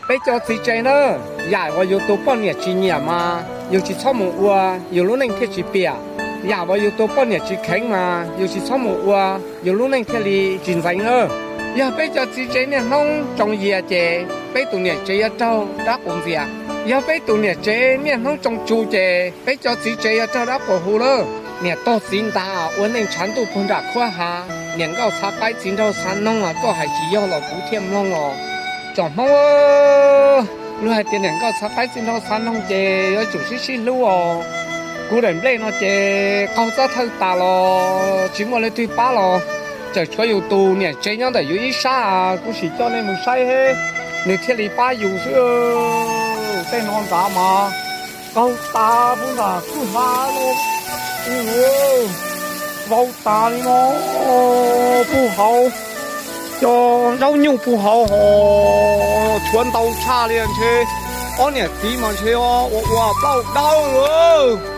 Peb cov txiv tsev na, yam uas yus tus poj niam tsis nyiam mas yus tsis txhob mus ua, yus lub neej thiaj tsis piam. Yam uas yus tus poj niam tsis kheev mas yus tsis txhob mus ua, yus lub neej thiaj li tsis ntxeev na. Yog peb cov txiv tsev niaj hnub tsoo yias ces peb tus niam tsev yuav raug dab qus ntxias. Yog peb tus niam tsev niaj hnub tsoo tsu ces peb cov txiv tsev yuav raug dab qus hu lawm. Niam tog txiv ntas ua neej tshav ntuj puag nram khuab hav, niam nkauj txhav qaib txiv nraug txhav noog, koj hais tsis yog los kuv thiaj mloog os. Tsoom Hmoob, luag hais tias niam nkauj txhav qaib txiv nraug txhav noog ces yuav tsum sib sib hlub os. Kuv daim nplej no ces qaug txoj thawj tas los tsis muaj leej twg pab los, tseem tshuav yus tus niam tsev nyob ntawm yus ib sab, kuv sim coj nej mus saib, nws thiaj li pab yus xwb. Tej no nrad mas qaug tas puag nram kwj ha los, vau tas li no, puag hauv, cov zaub nyuj puag hauv ho tshuav ntau tshaj li ntshe. Ob niam txiv mas ntshe ua ua plaub dawb lawm.